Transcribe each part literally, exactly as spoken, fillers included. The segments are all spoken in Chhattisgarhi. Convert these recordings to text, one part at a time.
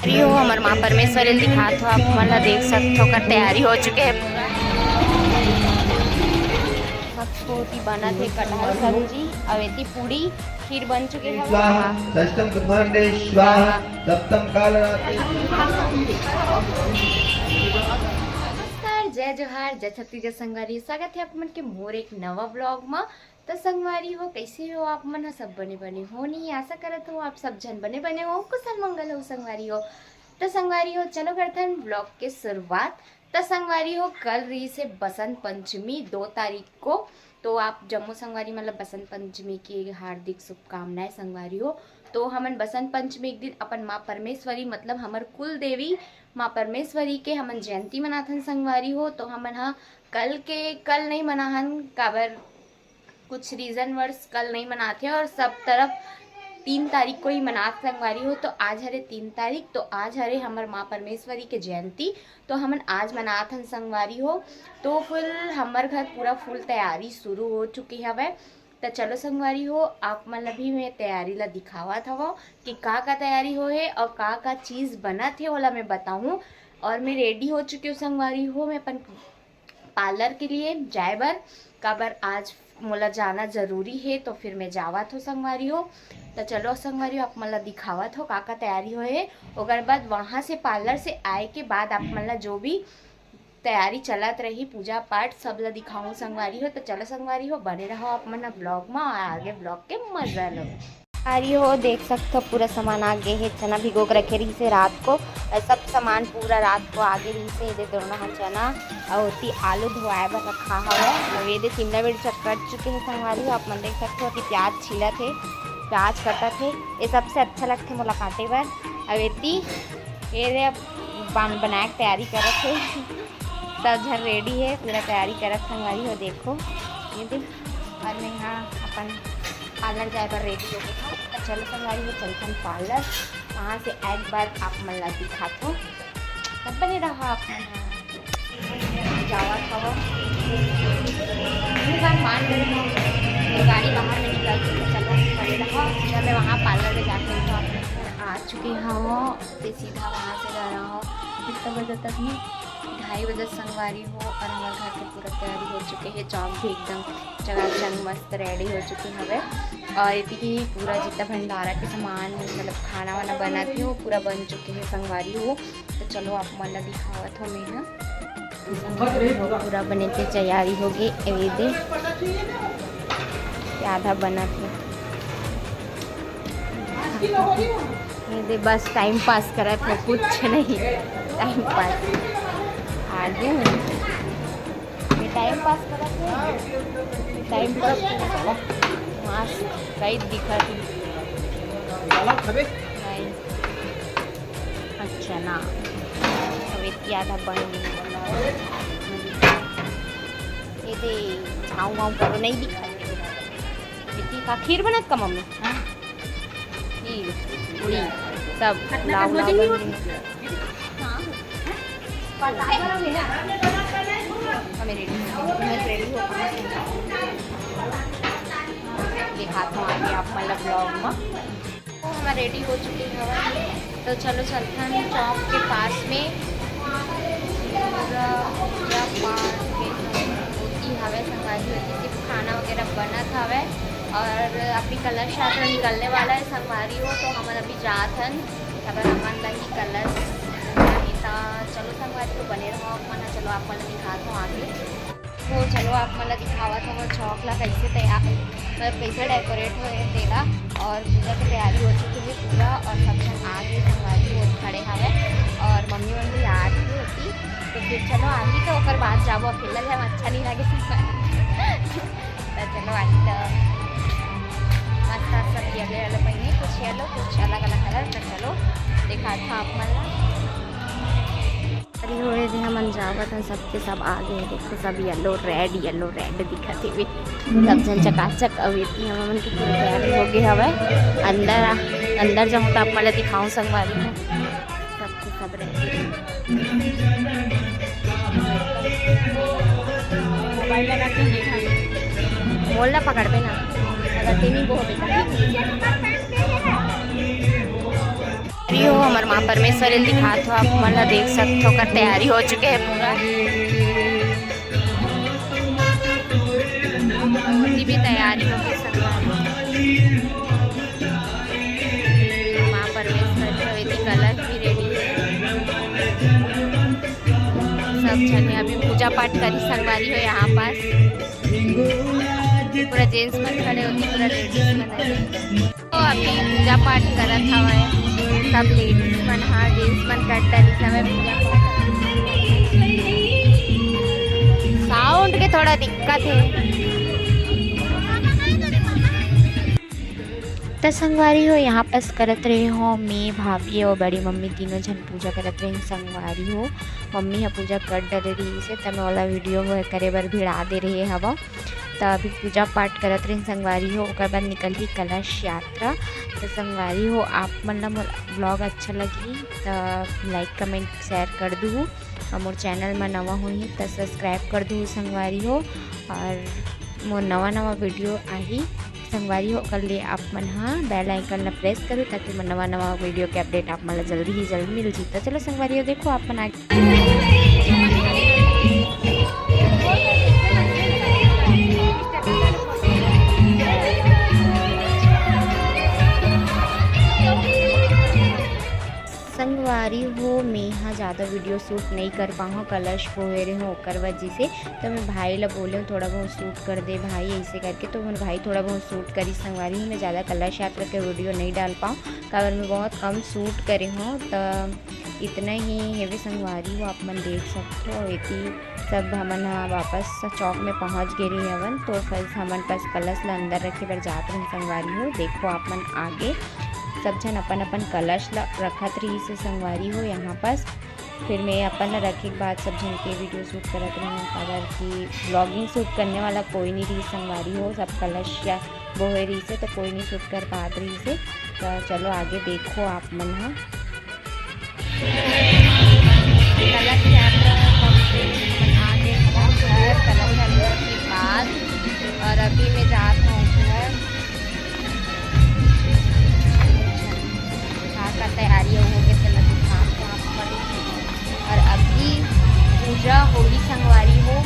यो हमर माँ परमेश्वरी ल दिखात हो, आप मन ला देख सकत हो, ओकर तैयारी हो चुके हे। सब ओती बनत हे कटहल सब्जी, अउ एती पूड़ी खीर बन चुके हे। स्वाहा, षष्ठम ब्रह्मांडे स्वाहा, सप्तम काल। नमस्कार, जय जोहार, जय छत्तीसगढ़ संगवारी, स्वागत हे आप मन के मोर एक नवा vlog म। त संगवारी हो, कइसे हो आप मन ह? सब बने बने हो नहीं? आशा करत हो आप सब झन बने बने हो, कुशल मंगल हो संगवारी हो। त संगवारी हो, चलो करथन vlog के शुरुआत। त संगवारी हो, कल रहिस हे बसंत पंचमी दो तारीख को, तो आप जम्मो संगवारी मन ल बसंत पंचमी के हार्दिक शुभकामनाएं संगवारी हो। तो हमन बसंत पंचमी के दिन अपन माँ परमेश्वरी, मतलब हमर कुल देवी माँ परमेश्वरी के हमन जयंती मनाथन संगवारी हो। तो हमन ह कल के, कल नहीं मनाहन, काबर कुछ reason वर्ष कल नहीं मनाथे और सब तरफ तीन तारीख को ही मनात संगवारी हो। तो आज हरे तीन तारीख, तो आज हरे हमर माँ परमेश्वरी के जयंती, तो हमन आज मनात हन संगवारी हो। तो full हमर घर पूरा full तैयारी शुरू हो चुकी हवय। त चलो संगवारी हो, आप मन ला भी मैं तैयारी ला दिखावत हवं कि का का तैयारी हो हे और का का चीज बनत हे, ओला मैं बताऊं। और मैं ready हो चुकी हूँ संगवारी हो, मैं अपन parlour के लिए जाए बर, काबर आज मोला जाना जरूरी हे, तो फिर मैं जावत हो संगवारी हो। त चलो संगवारी हो, आप मन ला दिखावत हो का का तैयारी होए हे। ओकर बाद वहाँ से parlour से आए के बाद आप मन ला जो भी तैयारी चलत रही, पूजा पाठ, सब ला दिखाऊँ संगवारी हो। त चलो संगवारी हो, बने रहो आप मन vlog म और आगे vlog के मजा लो। संगवारी हो, देख सकत हो पूरा सामान आ गे हे। चना भिगो के रखे रहिस हे रात को, अउ सब सामान पूरा रात को आ गे रहिस हे। एदे दोनों ह चना अउ ओती आलू धोआए बर रखा हवय। अउ एदे शिमला मिर्च कट चुके हे संगवारी हो, आप मन देख सकत हो। ओती प्याज छीलत हे, प्याज कटत हे, ये सबसे अच्छा लगथे मोला काटे बर। अउ एती एदे अब बन-, बनाए के तैयारी करत हे। सब झन ready हे, पूरा तैयारी करत संगवारी हो। देखो एदे, और मैं यहाँ अपन parlour जाए बर ready हो गई हूँ। तो चलो संगवारी हो, चलथन parlour। वहाँ से आए के बाद आप मन ला दिखात हूँ, तब बने रहो आप मन ह। जावत हवं, मुँह बार मान गए हवं, तो गाड़ी बाहर में निकल के चलो बने रहो। जब मैं वहाँ parlour में जाके तो आप मन आ चुके हवं, फिर सीधा वहाँ से जा रहा हूँ। कितना बजे तक में? ढाई बजे संगवारी हो, और हमारे घर के पूरा तैयारी हो चुके हे। चौक भी एकदम चकाचक मस्त ready हो चुके हवे। और एती पूरा जितना भंडारा के सामान, मतलब खाना वाना बनत हे, वो पूरा बन चुके हे संगवारी हो। तो चलो आप मन ला दिखावत हो मैं ह। पूरा बने के तैयारी हो गे। एदे आधा बनत हे। एदे बस time pass करत हे, कुछ नहीं, time pass। आगे ये time pass करत हे, time pass। मस्त कई दिखत हे। नहीं। अच्छा ना, अब एती आधा बन गे। एदे झाऊ वाऊ करो नहीं दिखत हे। एती का खीर बनत का मम्मी? हाँ। खीर, पूड़ी, सब लाव लाव बन गे। हाँ। हमें ready, मैं ready हो दिखात हूँ आगे आप मन ला vlog में। तो हमर ready हो चुके हवय, तो चलो चलथन चौक के पास में। पूरा पूजा पाठ के सब होती हवय संगवारी हो, सिर्फ खाना वगैरह बनत हवय और अभी कलश यात्रा निकलने वाला है संगवारी हो, तो हमन अभी जात हन, काबर हमन ला ही कलश होना हे। त चलो संगवारी हो, बने रहो आप मन, चलो आप मन ला दिखात हूँ आगे। तो चलो आप मन ला दिखावत हवं चौक ला कैसे तैयार, मतलब कैसे decorate होए हे तेला। और पूजा के तैयारी हो चुकी है पूरा, और सब झन आ गे संगवारी हो खड़े हवे, और मम्मी मन भी आ गे होती। तो फिर चलो आगे तो ओकर बाद जाबो, अकेला जाए में अच्छा नहीं लगे संगवारी। तो चलो आगे तो मस्त सब yellow yellow पहिने, कुछ yellow कुछ अलग अलग colour। तो चलो दिखात हूँ आप मन ला। अरे हो रे, हमन जावत हन, सबके सब आ गे। देखो, सब yellow red, yellow red दिखत हेवे, सब झन चकाचक। अउ एती हमन के पूरा तैयारी हो गे हवय। अंदर आ, अंदर जाहूँ त आप मन ला दिखाऊँ संगवारी हो, सबके सब ready। मोबाइल लगा के देखा, मोल ला पकड़बे ना, अगर तेनी बोहबे त। यो हमर माँ परमेश्वरी ल दिखात हो, आप मन ला देख सकथो, ओकर तैयारी हो चुके हे पूरा। मूर्ति भी तैयारी हो गए संगवारी। माँ परमेश्वरी के अभी कलश भी रेडी है। सब झने अभी पूजा पाठ करी संगवारी हो यहाँ पास। पूरा जेंट्स मन खड़े होती, पूरा लेडीज मन है। तो अभी पूजा पाठ करत हवय सब लेडीज मन, हाँ, जेंट्स मन कर डरिस हवय पूजा पाठ। साउंड के थोड़ा दिक्कत है। त संगवारी हो, यहाँ पास करत रहे हो, मैं, भाभी और बड़ी मम्मी तीनों झन पूजा करत रहे संगवारी हो। मम्मी ह पूजा कर डरे रहिस हे, त मैं ओला वीडियो करे बर भिड़ा दे रहे हवा। त अभी पूजा पाठ करत रहे संगवारी हो, ओकर बाद निकलही कलश यात्रा। त संगवारी हो, आप मन ला मोर ब्लॉग अच्छा लगही त लाइक, कमेंट, शेयर कर दुहू, और मोर चैनल म नवा होही त सब्सक्राइब कर दुहू संगवारी हो। और मोर नवा नवा वीडियो आही संगवारी हो, ओकर लिए आप मन ह बेल आइकन ला प्रेस करू, ताकि मोर नवा नवा वीडियो के अपडेट आप मन ला जल्दी ही जल्दी मिल जी। त चलो संगवारी हो, देखो आप मन आगे। संगवारी हो, मैं ह ज़्यादा वीडियो शूट नहीं कर पाऊँ, कलश बोहे रहे हूँ ओकर वजह से। तो मैं भाई ला बोले हूँ, "थोड़ा बहुत शूट कर दे भाई," ऐसे करके। तो मोर भाई थोड़ा बहुत शूट करी संगवारी हो। मैं ज़्यादा कलश यात्रा के वीडियो नहीं डाल पाऊँ, काबर मैं बहुत कम शूट करे हूँ। तो इतना ही हेवे संगवारी हो, आप मन देख सकते हो। एती सब हमन ह वापस चौक में पहुँच गे रही हवन, तो first हमन बस कलश ला अंदर रखे बर जात रहन संगवारी हो। देखो आप मन आगे सब झन अपन अपन कलश ला रखत रहिस हे संगवारी हो यहाँ पास। फिर मैं अपन ला रखे के बाद सब झन के वीडियो शूट करत रही हूँ, काबर कि ब्लॉगिंग शूट करने वाला कोई नहीं रही संगवारी हो, सब कलश या बोहे रहिस हे, तो कोई नहीं शूट कर पात रहिस हे। तो चलो आगे देखो आप मन ह। कलश यात्रा पहुंचे, आगे घर कलश यात्रा के बाद, और अभी मैं जात हूँ घर। का का तैयारी हो गए, तेला दिखात हूँ आप मन। और अभी पूजा होही संगवारी हो,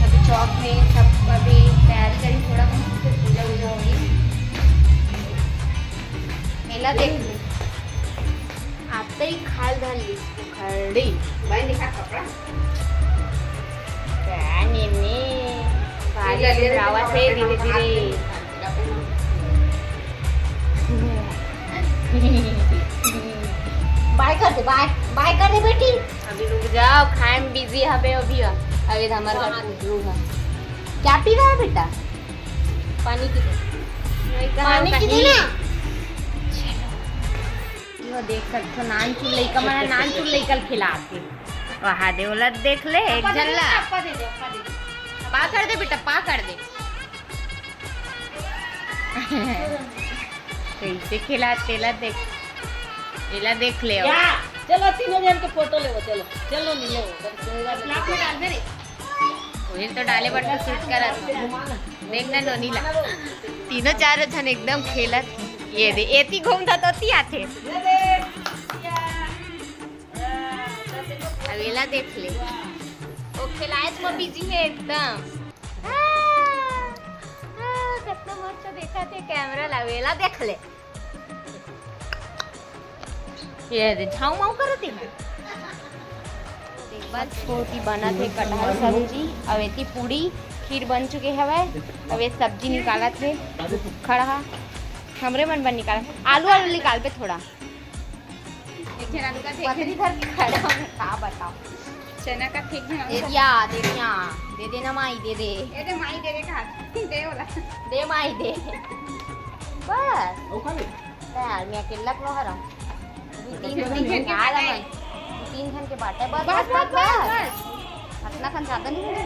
अभी चौक में सब अभी तैयारी करी, थोड़ा बहुत फिर पूजा वूजा होही। मेला देख लो। आते ही खाल धर ली खड़ी। भाई दिखा कपड़ा। क्या नीनी? बारिश ले ले, ले ले, रावत है धीरे धीरे। बाय कर दे, बाय, बाय कर दे बेटी। अभी रुक जाओ, खाए में बिजी हबे अभी। अभी तो हमारे घर हाँ। रुक। क्या पी रहा है बेटा? पानी की दे। पानी की दे ना। यो देख सकथो, नान चुन लइका मन, नान चुन लइका ल खिलाथे। वहा दे, ओला देख ले, एक झन ला। पा कर दे बेटा, पा कर दे। कैसे खिलाथे, तेला देख, एला देख ले। चलो, तीनों झन के फोटो लेवो, चलो, चलो, नहीं लेवो। ब्लॉग में डाल दे रे। उही तो डाले बर तो शूट करत। देख ना नोनी ला, तीनों चारों झन एकदम खेलत। ये दे, एती घूमता तो ओती आथे। अब एला देख ले, वो खेलायत में बिजी है एकदम। आ, आ, कितना मस्त देखा थे कैमरा ला, एला देख ले। ये दे, झाऊ माऊ करत हे। बस ओती बनत हे कटहल सब्जी, अउ एती पूड़ी खीर बन चुके हवय। अब ये सब्जी निकालत हे, खड़ा हा, हमरे मन बर निकालत। आलू, आलू निकाल पे थोड़ा। एक झन आलू का, एक झन पतली धर के खड़ा हूँ, का बताओ। चना का फेंक झन दे दिया, दे दिया, दे देना माई, दे दे। ए दे माई, दे दे कहा, दे बोला। दे माई, दे। बस। ओ खा ले। यार, मैं अकेला क्यों हरा? दू तीन झन के बांटे। दू तीन झन के बांटे। बस, बस, बस, बस, बस। बस। अतना खन ज्यादा नहीं है।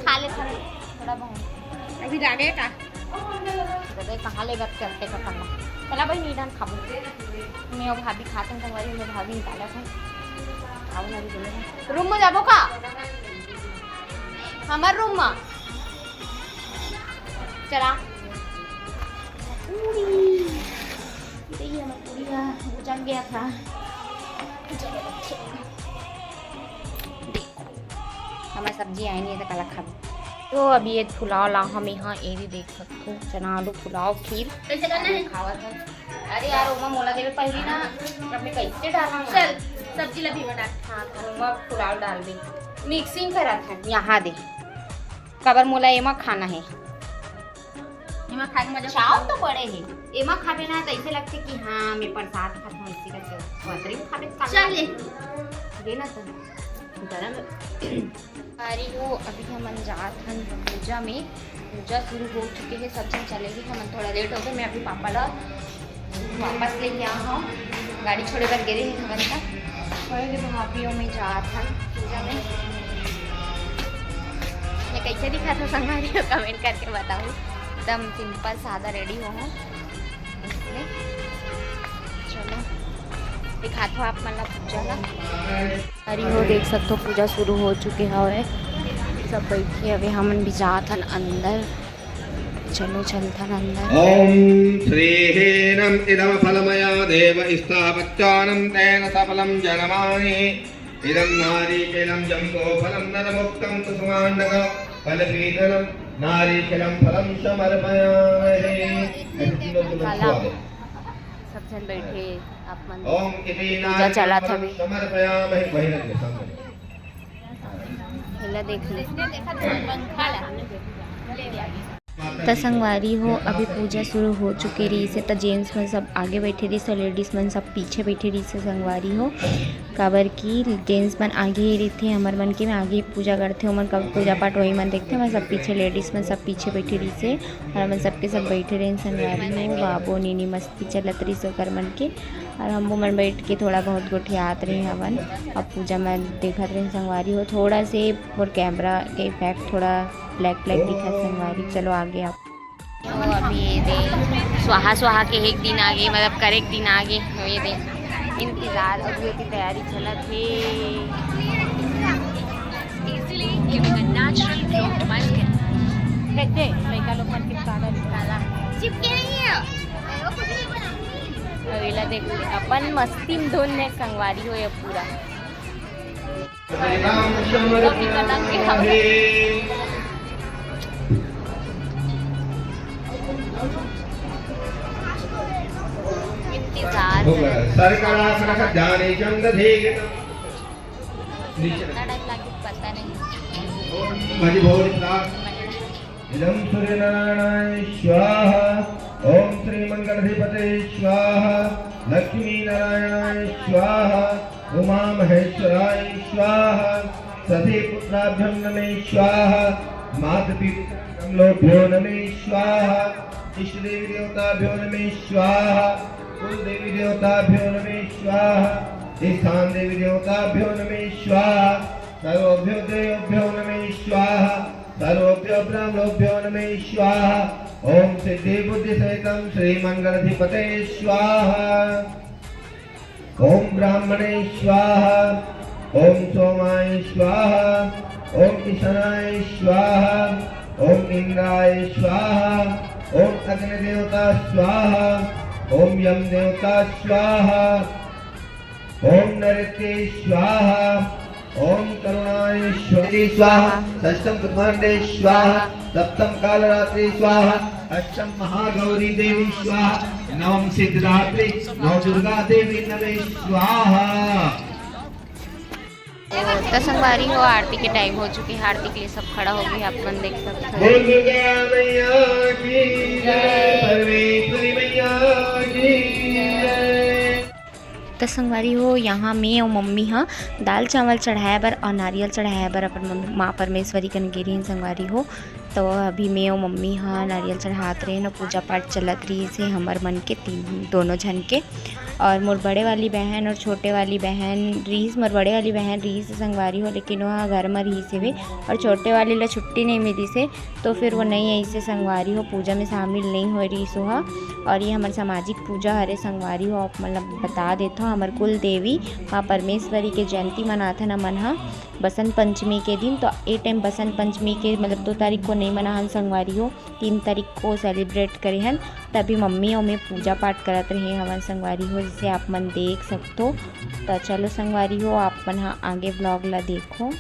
खा ले, खा ले। थोड़ा बहुत। अभी जागे का? तो देख, कहाँ ले गप करते का करना। चला भाई, नीडन खाबो। मैं और भाभी खाते हैं, तुम्हारी मैं भाभी निकाला था। खाओ ना, अभी बोले। रूम में जाबो का? हमार रूम में। चला। ये हमर पूरी ह, वो जम गया था। चलो, देखो, हमर सब्जी आए नहीं है तो काला खाबो। तो अभी ये पुलाव ला हम यहाँ, ये भी देख सकते हो, चना आलू पुलाव खीर कैसे करना है? खावत है। अरे यार, ओमा मोला देवे पहली ना, अब मैं कैसे डालूं? चल, सब्जी ला भी बना। हाँ, तो ओमा पुलाव डाल दे, मिक्सिंग करत है। यहाँ दे, काबर मोला एमा खाना है। एमा खाए के मजा चाव तो बड़े हे, एमा खाबे ना त ऐसे लगथे कि हाँ, मैं प्रसाद खात हूँ, इसी करके वतरी में खाबे त चल ले। दे ना तो गरम। अरे वो अभी हमन जात हन पूजा में, पूजा शुरू हो चुके हे, सब झन चले गए, हमन थोड़ा लेट हो गए। मैं अभी पापा ला वापस लेके आ हूँ, गाड़ी छोड़े बर गे रहे हमन का। वही देखो, अभी मैं जात हन पूजा में। मैं कैसे दिखा था संगवारी हो, कमेंट करके बताओ। एकदम सिंपल सादा रेडी हो हूँ इसलिए। चलो दिखात हो आप मन ला पूजा ला। अरे हो देख सकते हो, पूजा शुरू हो चुके हवे, सब बैठे हवे, हमन भी जात हन अंदर। चलो चलथन अंदर। ॐ श्रीहीनम् इदं फलमया देव इष्टावच्चानं तेन सफलं जनमानि। इदं नारीकेलं जम्बो फलं नरमुक्तं कुसुमाण्डक फलपीतलं नारीकेलं फलं समर्पयामहे। ऐसे तीनों को छुआ दो। सब झन बैठे, आप मन ॐ इति पूजा चलत नारीकेलं हवे। समर्पयामहे। वही रख दो सामने। एला देख ले। त संगवारी हो, अभी पूजा शुरू हो चुके रहिस हे, त जेंट्स मन सब आगे बैठे रहिस हे, लेडीज मन सब पीछे बैठे रहिस हे संगवारी हो, काबर कि जेंट्स मन आगे ही रहिथे, हमर मन के में आगे ही पूजा करथे, ओमन कब पूजा पाठ वही मन देखथे, हमन सब पीछे, लेडीज मन सब पीछे बैठे रहिस हे, और हमन सबके सब बैठे रहिन संगवारी हो। बाबो नीनी मस्ती चलत रहिस ओकर मन के, और हम मन बैठ के थोड़ा बहुत गोठियात रहे हवन, और पूजा में देखत रहे संगवारी हो। थोड़ा से मोर कैमरा के इफेक्ट थोड़ा ब्लैक ब्लैक दिखत संगवारी। चलो आगे आप। तो अभी ये दे स्वाहा स्वाहा के एक दिन आगे, मतलब करे एक दिन आगे। तो ये दे इंतजार, अभी होती तैयारी चलत हे। Easily giving a natural glow to my skin। कहते हैं, लड़का लोग मन के काला निकाला। चिपके नहीं है। अगला देख, अपन मस्ती में धुन है संगवारी हो ये पूरा। इंतजार हो गया। करत। सर कड़ा खड़ा खा जाने चंद देख। नीचे। कितना टाइम लगे पता नहीं। भज भोज प्राप्त। इदं सूर्यनारायणाय स्वाहा। ओम श्री मंगलाधिपते स्वाहा। लक्ष्मी नारायणाय स्वाहा। उमा महेश्वराय स्वाहा। सती पुत्राभ्यं नमे स्वाहा। माता पिता कमलोभ्यो नमे स्वाहा। इष्ट देवी देवताभ्यो नमे स्वाहा। कुल देवी देवताभ्यो नमे स्वाहा। स्थान देवी देवताभ्यो नमे स्वाहा। सर्वभ्यो देवभ्यो नमे स्वाहा। सर्वभ्यो ब्राह्मणोभ्यो नमे स्वाहा। ओम सिद्धि बुद्धि सहितं श्री मंगलाधिपते स्वाहा। ओम ब्राह्मणे स्वाहा। ओम सोमाय स्वाहा। ओम ईशानाय स्वाहा। ओम इंद्राय स्वाहा। ओम अग्नि देवता स्वाहा। ओम यम देवता स्वाहा। ओम नैऋत्ये स्वाहा। ओम करुणाय स्वाहा। स्वाहा। षष्ठम कुष्मांडे स्वाहा। सप्तम कालरात्रि स्वाहा। अष्टम महागौरी देवी स्वाहा। नवम सिद्धरात्रि नव दुर्गा देवी नमे स्वाहा। तो संगवारी हो, आरती के टाइम हो चुके हैं, आरती के लिए सब खड़ा हो गए, आप मन देख सकते हो। बोल दुर्गा मैया की जय, परमेश्वरी मैया की जय। त संगवारी हो, यहाँ मैं अउ मम्मी ह दाल चावल चढ़ाए बर अउ नारियल चढ़ाए बर अपन मम-, माँ परमेश्वरी कन गे रहिन संगवारी हो। तो अभी मैं अउ मम्मी ह नारियल चढ़ात रहेन अउ पूजा पाठ चलत रहिस हे हमर मन के तीन, दोनों झन के। और मोर बड़े वाली बहन और छोटे वाली बहन रहिस, मोर बड़े वाली बहन रहिस हे संगवारी हो, लेकिन वह घर म रहिस हेवे और छोटे वाली ला छुट्टी नहीं मिलिस हे। तो फिर वो नहीं अइसे संगवारी हो, पूजा में शामिल नहीं होए रहिस ओहा। और ये हमर सामाजिक पूजा हरे संगवारी हो, आप मन ल बता देथव, हमर कुल देवी माँ परमेश्वरी के जयंती मनाथन हमन ह बसंत पंचमी के दिन। तो ए टाइम बसंत पंचमी के मतलब दो तारीख को नहीं मनाहन संगवारी हो, तीन तारीख को सेलिब्रेट करे हन, तभी मम्मी अउ मैं पूजा पाठ करत रहे हवन संगवारी हो, जैसे आप मन देख सकथो। त चलो संगवारी हो, आप मन ह आगे ब्लॉग ला देखो।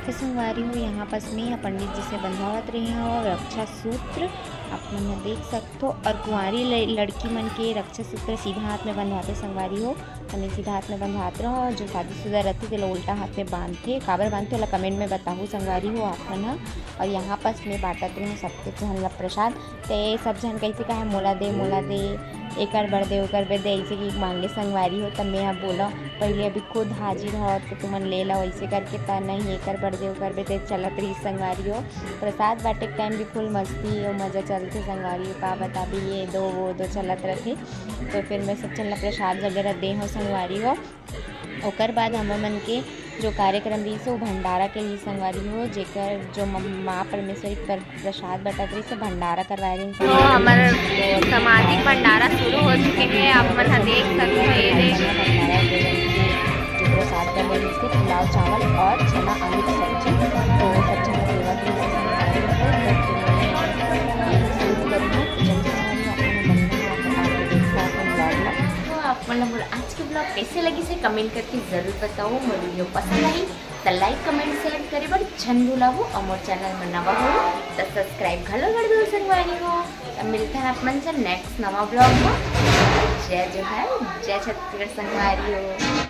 तो संगवारी हो, यहाँ पास में पंडित जी से बंधवावत रहे हो रक्षा सूत्र, आप मन ह देख सकथो। और कुंवारी ल-, लड़की मन के रक्षा सूत्र सीधा हाथ में बंधवाते संगवारी हो, तने सीधा हाथ में बंधवात रहो। जो शादीशुदा रहते तेला उल्टा हाथ में बांधते, काबर बांधते ओला कमेंट में बताहू संगवारी हो आप मन ह। और यहाँ पास में बांटत रहे हो सबके झन ला प्रसाद। ते सब झन कहिथे, "काहे मोला दे, मोला दे, एकर बर दे, ओकर बर दे," ऐसे कि मांगे संगवारी हो। तब मैं ह बोला, "पहले अभी खुद हाजिर हो तो तुमन ले लो," ऐसे करके। त नहीं, "एकर बर दे, ओकर बर दे," चलत रही संगवारी हो। प्रसाद बांटे के टाइम भी फुल मस्ती और मजा चलथे संगवारी हो, का बताबी, ये दो वो दो चलत रहथे। तो फिर मैं सब झन ला प्रसाद वगैरह दे हो संगवारी हो। ओकर बाद हमर मन के जो कार्यक्रम रहिस हे, वो भंडारा के रहिस संगवारी हो, जेकर जो म-, माँ परमेश्वरी पर प्रसाद बटत रहिस हे, भंडारा करवाए रहिस तो संगवारी हो। हमर सामाजिक भंडारा शुरू हो चुके हे, आप मन ह देख सकते हो, ये देख। जो प्रसाद बने रहिस हे, पुलाव चावल और चना आलू की सब्जी, तो सब झन सेवा के लिए संगवारी हो, तो फिर मैं शुरू करूँगा, जल्दी संगवारी हो, आप मन बनना है, आप देख सकते हो vlog में। तो आप मन ला मोर आज के ब्लॉग कैसे लगिस हे, कमेंट करके जरूर बताओ। मोर वीडियो पसंद आई त लाइक, कमेंट, शेयर करे बर झन भुलावो, और मोर चैनल में नवा हो त सब्सक्राइब घलो कर दो संगवारी हो। त मिलथन आप मन से नेक्स्ट नवा ब्लॉग में। जय जोहार, जय छत्तीसगढ़ संगवारी हो।